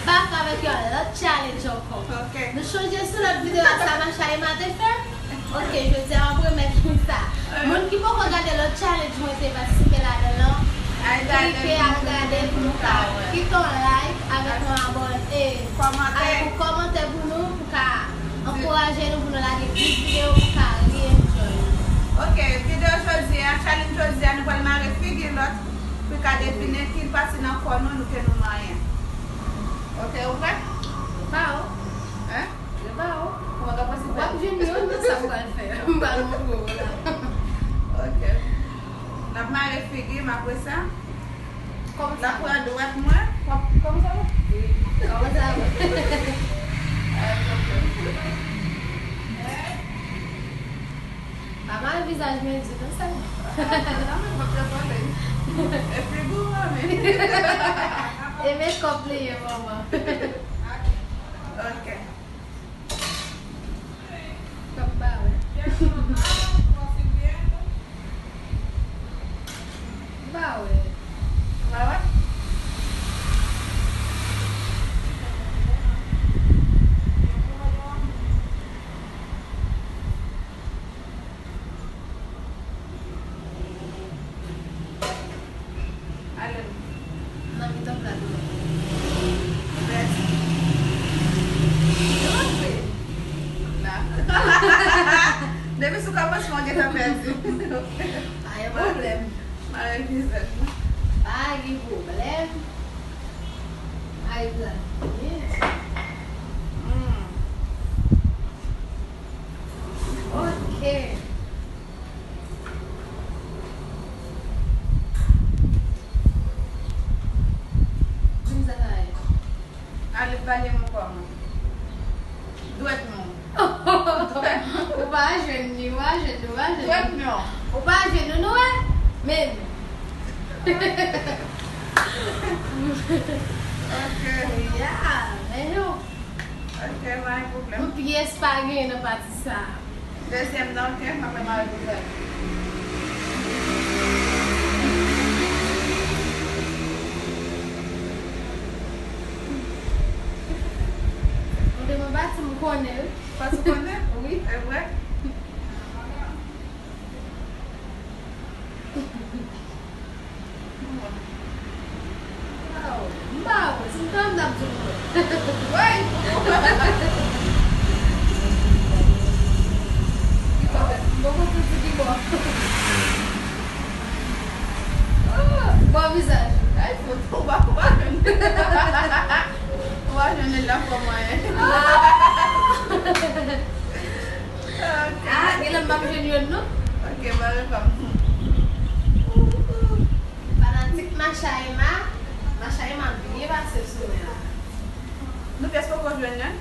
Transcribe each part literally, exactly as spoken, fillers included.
Back avèk yon lòt challenge ankò. Ok. Nou chonje sou lòt videyo a sa Macha Emma te fè? Ok, jodi a m ap remèt nou sa. Moun ki poko gade lòt challenge mwen te patisipe ladan l lan, klike al gade l pou nou ka kite yon like avèk yon abòne. Kòmantè. Avèk yon kòmantè pou nou, pou ka ankouraje nou pou nou lage plis videyo pou ka re-enjoy nou. Ok, videyo jodi a, challenge jodi a, nou pral mare figi lòt pou ka devine ki pati nan kò nou, nou ke nou manyen. Ok, ou prè? Prepare w. Hein? Prepare w. Kòman w ap pase prè? W ap jwenn youn nan sa m pral fè. M pral montre w la. Ok. N ap mare figi m apre sa. Kòman sa va? L ap pran dwèt mwen. Kòman sa va? Wi. Kòman sa va? Pa mare vizaj mwen di nou sèlman. Ah, non, men m ap pale. E figi w an, men. E mekòp li ye, manman. Ok. Kòm pa wè. Pa wè. Pa wè? Ale. Nan mitan plat ou. Ou pèdi. Yo, vre. La. Depi sou kòmansman, w gentan pèdi. Pa gen pwoblèm. Mare vizaj mwen. Pa gen pwoblèm. Mare vizaj mwen. Hmm. Ok. Di m sa sa ye. Ale, pale m ankò, mwen. Dwèt nou. Ou pa jwenn li, ou pa jwenn li, ou pa jwenn li. Dwèt nou. Ou pa jwenn li, nou wè? Men. Ok. Ya, men yo. Ok, pa gen pwoblèm. Yon pyès pa genyen nan pati sa a. Dezyèm nan, ok, m ap fè mari pou sa. Ou te mwen pati, m konnen, wi. Pati konnen? Wi. E vre? Waw, m pa wè, si m ta wè, m t ap di w mwen. Woy! M poko konn si ki bò. Oh, bò vizaj. Ay, foto, ou pa, ou pa jwenn. Ou pa jwenn li la fò mwen. Ah! Ok. Ah, genlè m p ap jwenn youn, non? Ok, mare pa m. Fanatik Macha Emma, Macha Emma byen pase sou mwen la. Nou pyès poko jwenn, non?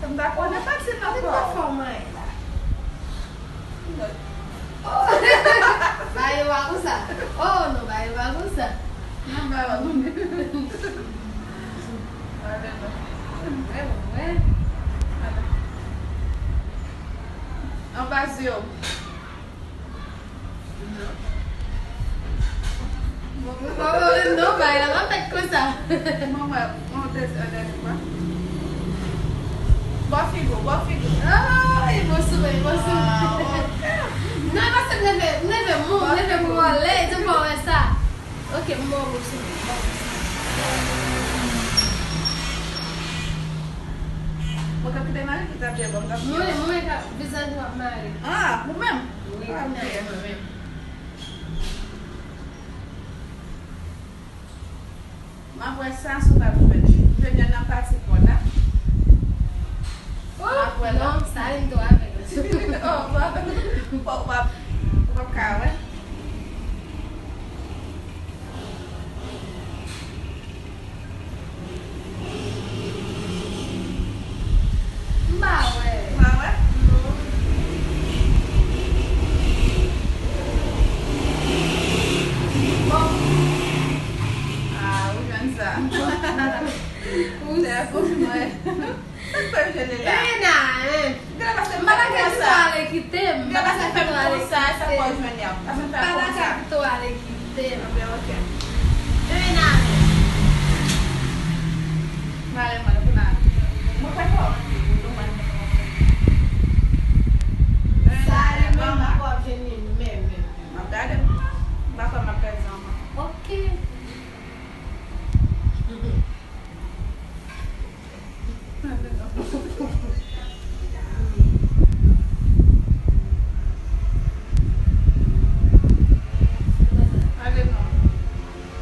M ta konnen pati nan kò. Fò mwen la. Oh. Ba yo pa konsa. Oh, non, ba yo pa konsa. Nan ba yo konnen. Ale, non. Mwen, mwen. Ale. Anba zye w. Non. Bon, bon, bon, non, bay la pa fèt konsa. Manman, on tèt an dènye fwa. Bò figo, bò figo. Ay, bon souri, bon souri. Ah, ok. Non, e paske m leve, m leve mou, m leve mou anlè, e di m pa wè sa. Ok, m ba w bon souri, m ba w bon souri. Mwen ka kite mari ki ta byen bon, m ka... Mwen, mwen ka, vizaj ou ap mare. Ah, ou menm? Wi, ah, kounye a se mwen menm. M ap wè sa, si w p ap jwenn li. Jwenn nan pati kò la. M ap wè la. Non, sa vin tou avè l. Oh, w p ap, w p ap, w p ap ka wè. M pa wè. Ou pa wè? Non. Bon. Ah, ou jwenn sa. Ou se fò mwen. Sa k fè m jwenn li la? Ena, en. Genlè paske m pa ta kite w ale kite m. Genlè paske m fè m konsa, sa k fè w jwenn li a. Paske m fè m konsa. M pa ta kite w ale kite m. Anben, ok. Ena, en.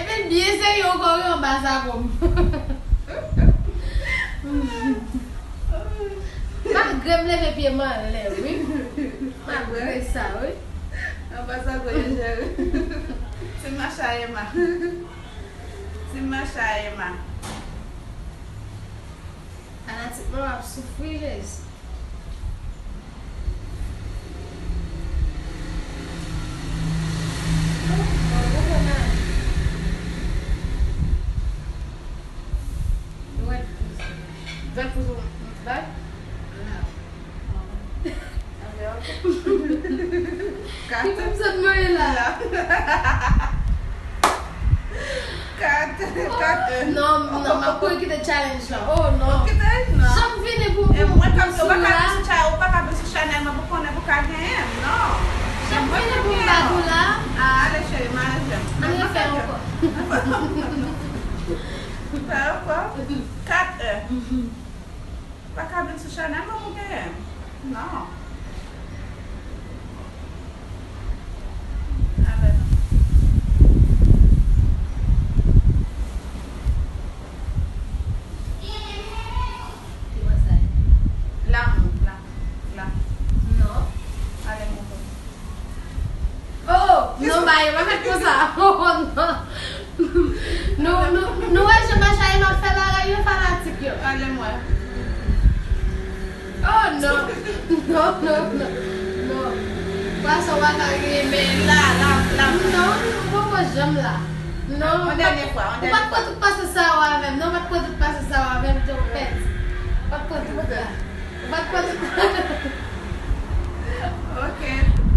Epi l byen serye ankò wi anba sa kòm. Malgre m leve pye m anlè wi. Malgre sa wi. Anba sa kòm cheri. Ti macha Ema. Ti macha Ema. Fanatik mwen ap soufri Jezi. Dwèt pou sou bay? Ki kòm sot mwen la? Kat, kat, e. Non, non, m ap kouri kite challenge la. Oh, non. Ou kite? Non. Jan m vini pou, e pou, mwen pou kap, ou pa ka vin sou cha-, ou pa ka vin sou chanèl mwen pou konnen pou ka genyen m, non. Jan m vini pou m bat ou la. Ale, cheri, manje. Ann refè ankò. Fè ankò. Kat, e. Pa ka vin sou chanèl mwen pou genyen m. Non. Alè non. Ki wè sa ye? Lanmou, lanmou, lanmou. Non. Ale mwen. Oh, non, ba, yo pa fèt konsa. Oh, non. Nou, nou, nou wè jan macha Ema ap fè bagay yo, fanatik yo. Ale mwen. Oh, non. Non, non, non. Non. Pwason pa ka genyen. Men la, la, la. Non, ou poko janm la. Non. Yon dènye fwa, yon dènye fwa. Ou pa t pran tout pasyans sa yo avè m. Non, ou pa t pran tout pasyans sa yo avè m, John Pet. Ou pa t pran tout la. Ou pa t pran tout. Ok,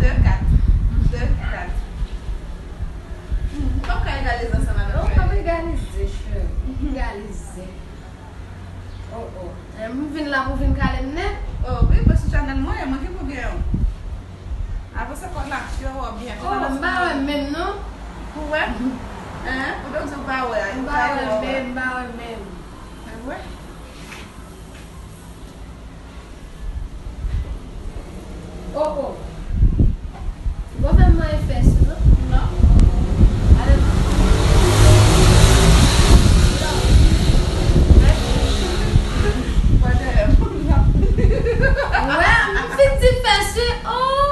de kat. De kat. Hmm, nou p ap ka egalize ansanm avèk Freddy. Oh, p ap egalize, cheri. Egalize. Oh, oh. Eh, m vin la pou vin kale m nèt. Oh, wi, paske chanèl mwen, e mwen ki pou gen yo. Avanse kò la, yo wè byen. Oh, m pa wè menm, non. Ou wè? Hein? Ou te di ou pa wè, a, m pa wè menm, m pa wè menm. Mwen wè. Oh, oh. Bon, fè m mwen fès, non? Non. Ale. Wè, m fin di fès, wi. Oh,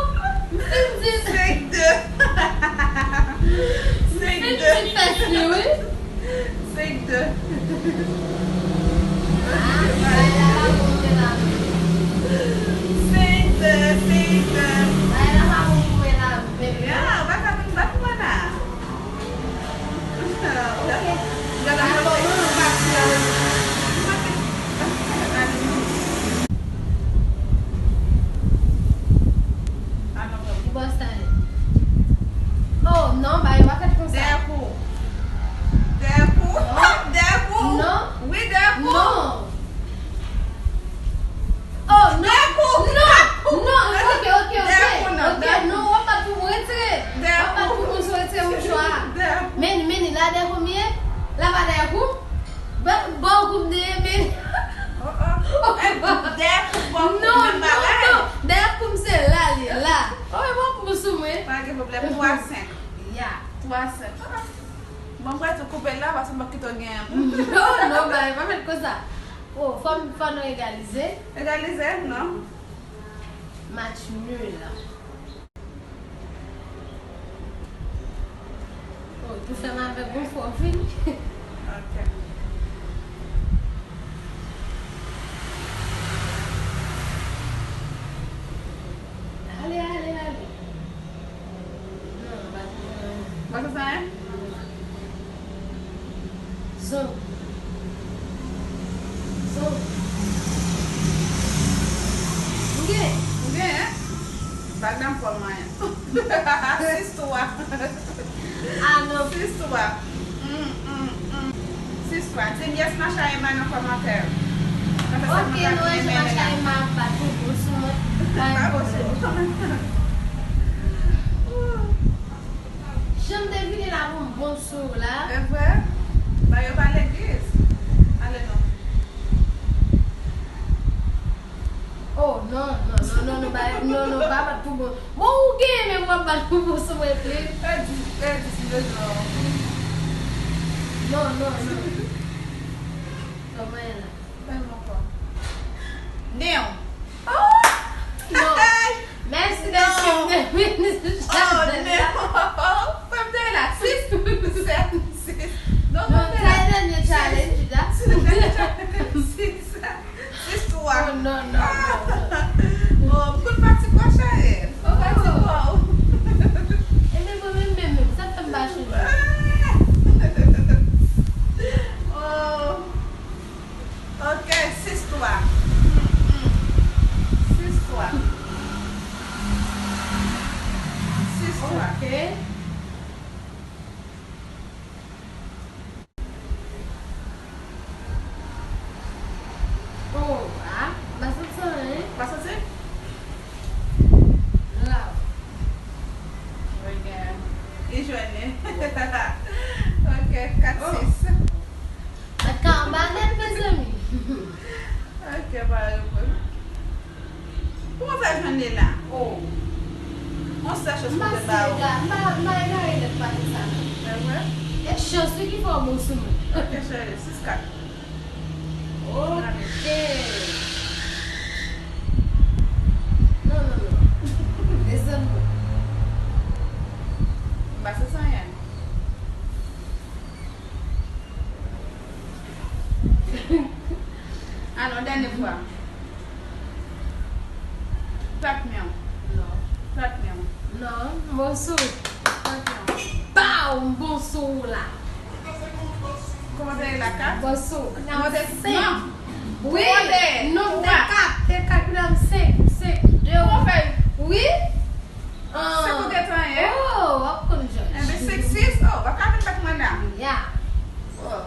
m fin di. Senk de. M fin di fès, wi. Senk de. Senk de, senk de. Ya, ou pa ka vin bat mwen la. Pa dèyè kou? Ba, bò kou m dèyè, men. Oh, oh. Eh, dèyè kou, bò kou, non, menm non, bagay. Non. Dèyè kou m se la, li la. Oh, e bò kou m sou mwen. Pa gen pwoblèm, twa senk. Ya. Twa senk. Ah, ah. Bon, m prèske koupe l la, paske m p ap kite w gen. Non, non, ba, e pa fèt konsa. Oh, fò, fò nou egalize. Egalize, non. Match nul. Oh, tou fè m avèk yon fò vin. Ok. Ale, ale, ale. Non, pa tou. Ba sa sa, hein? Zo. Zo. M gen. M gen, hein? Bag nan pòl mwen. Sis twa. Ah, non. Sis twa. Mm, mm, mm. Sis twa. Di m yes, Macha Emma nan kòmantè. Ok, nou wè jan Macha Emma ap bat pou bous mwen. Pa bon sou ou. Jan m te vini la pou m bon sou ou la. E vre? Ba yo pa legliz. Ale non. Oh, non, non, non, non, non, ba, non, non, pa bat pou bon. Bon, ou genyen, men w ap bat pou bon sou mwen plis. Pèdi, pèdi, si bezwen. Non, non, non. Kòman e la? Tèlman fò. Damn. Oh! Non. Mèsi, mèsi, mèsi. Oh, non. Fè m te la. Sis, sèt, sis. Non, non, fè m te la. Trè dènye challenge, la. Sis, sis, sis, sis, twa. Oh, non, non, non, non. Oh, m konn pati kwa chare. M konn pati kwa. Ebyen, mwen menm, menm, menm. Sa fè m pa chanje. Oh. Ok, sis twa. Mm, mm. Sis twa. Sis twa. Ok. Oh, ah, m pa santi anyen. Pa santi? Love. Regarde. Li jwenn li. Ok, kat sis. Mwen ka anba nèt, mezanmi. Ok, pa reponn. Kòman w fè jwenn li la? Oh. On sèl chans mwen te ba ou. M pa, m pa egare nèt pati sa non. Se vre? E chans wi ki fè w bon sou mwen. Ok, cheri, sis kat. Ok. Non, non, non. Desann mwen. M pa santi anyen. Alò, dènye fwa. Plat men w. Non. Plat men w. Non, m bon sou. Plat men w. Pow! M bon sou ou la. Kòman te ye la, kat? Bon sou. Kòman te? Non. Wi. Kòman te? Non, m te kat. Te kat, m senk, senk, de. Kòman fè? Wi. Ah. Senk ou gentan ye? Oh, w ap konn jòj. Enben, senk sis, oh, w ap ka vin bat mwen la. Ya. Oh,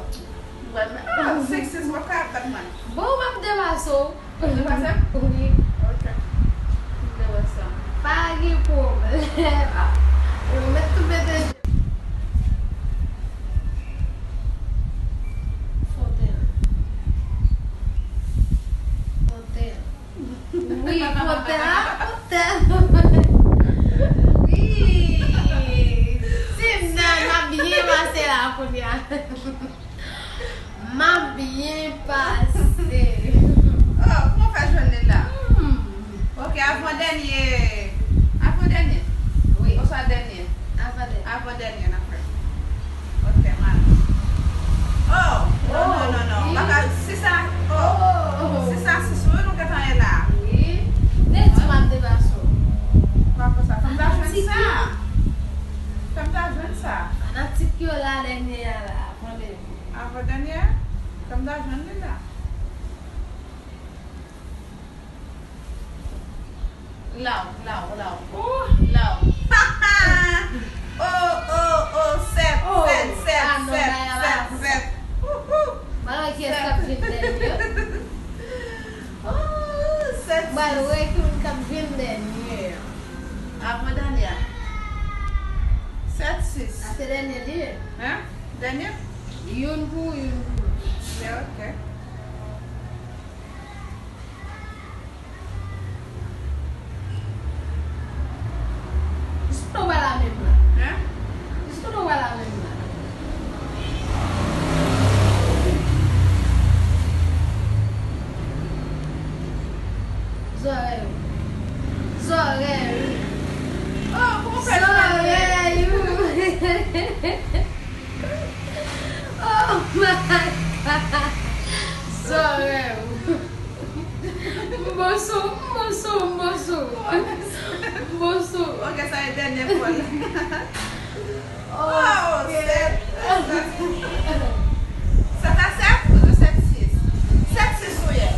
mwen menm, ah, senk sis, w ap ka bat mwen. Bon, w ap depase w. Depase m? Wi. Ok. M depase w. Pa gen pwoblèm. Yo mèt tou mete. Fontenn. Fontenn. Wi, potè a, potè. Wi. Ti nèg, m ap byen pase la kounye a. M ap byen pase. Oh, kòman w fè jwenn li la? Hmm. Ok, avan dènye. Avan dènye? Wi. Oswa dènye? Avan dènye. Avan dènye n ap fè. Ok, mal. Oh, non, non, non, non. Wi. Baka, sis a, oh. Oh. Sis a sis, wi, nou gentan ye la. Wi. Te di m ap depase w. Pa konsa. Fè m ta jwenn sa. Fè m ta jwenn sa. Fanatik yo la dènye a la. Avan dènye. Avan dènye? Fè m ta jwenn li la. Law, law, law. Ooh, law. Oh, oh, oh, sèt, oh, sèt, sèt, ah, non, sèt, sèt, sèt. Ooh, ooh. Mwen wè kiyès k ap vin dènye. Oh, sèt, mwen wè ki moun k ap vin dènye. Avan dènye a. Sèt sis. A se dènye li ye. Hein? Dènye? Youn pou ou, youn pou mwen. Byen, ok. Jis kote w pral la menm la? Hein? Jis kote w pral la menm la? Zòrèy ou. Zòrèy ou. Oh, kòman w fè zòrèy ou? Oh my God! Zòrèy ou. M bon sou, m bon sou, m bon sou. M bon sou. Ok, sa e dènye fwa la. Oh, ok. Sèt. Sèt a sèt ou sèt sis? Sèt sis ou ye.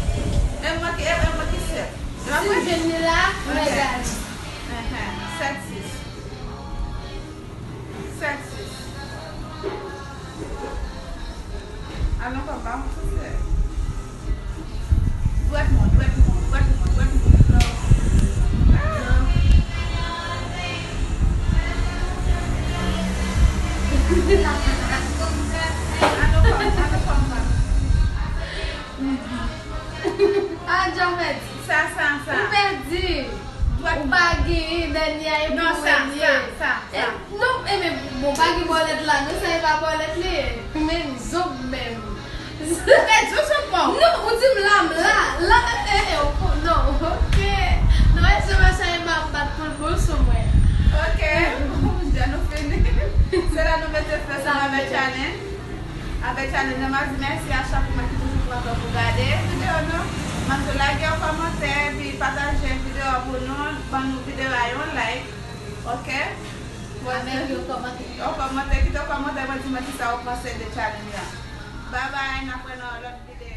E mwen ki, e mwen ki sèt. Se pa vre? Si m jwenn li la, mwen gade. Enhen, sèt sis. Sèt sis. Alon, papa, m soufle. Dwèt mwen, dwèt mwen, dwèt mwen, dwèt mwen. Non. Alon, papa, alon, papa. Ah, John pèdi. Sa, sa, sa. Ou pèdi. Ou pa genyen, dènye a e pou mwen li ye. Non, sa, sa, sa, sa. Non, e men, bon, pa gen bòlèt la, non, sa e pa bòlèt li ye. Men, zòb menm. Ou pèdi w sèlman. Non, ou di m la, m la, la, e, e, e, non, ok. Non, e se machin e m ap bat pou l bon sou mwen. Ok, bon, jan nou fini. Se la nou mete fè sa avè challenge. Avè challenge, m ap di mèsi a chak moun ki toujou pran tan pou gade videyo nou. M ap di like, kòmante, epi pataje videyo a pou nou. Ban nou videyo a yon like. Ok? Avèk yon kòmantè. Yon kòmantè, kite yon kòmantè, mwen di mwen kisa ou panse de challenge la. Bye bye, n ap wè nan lòt videyo.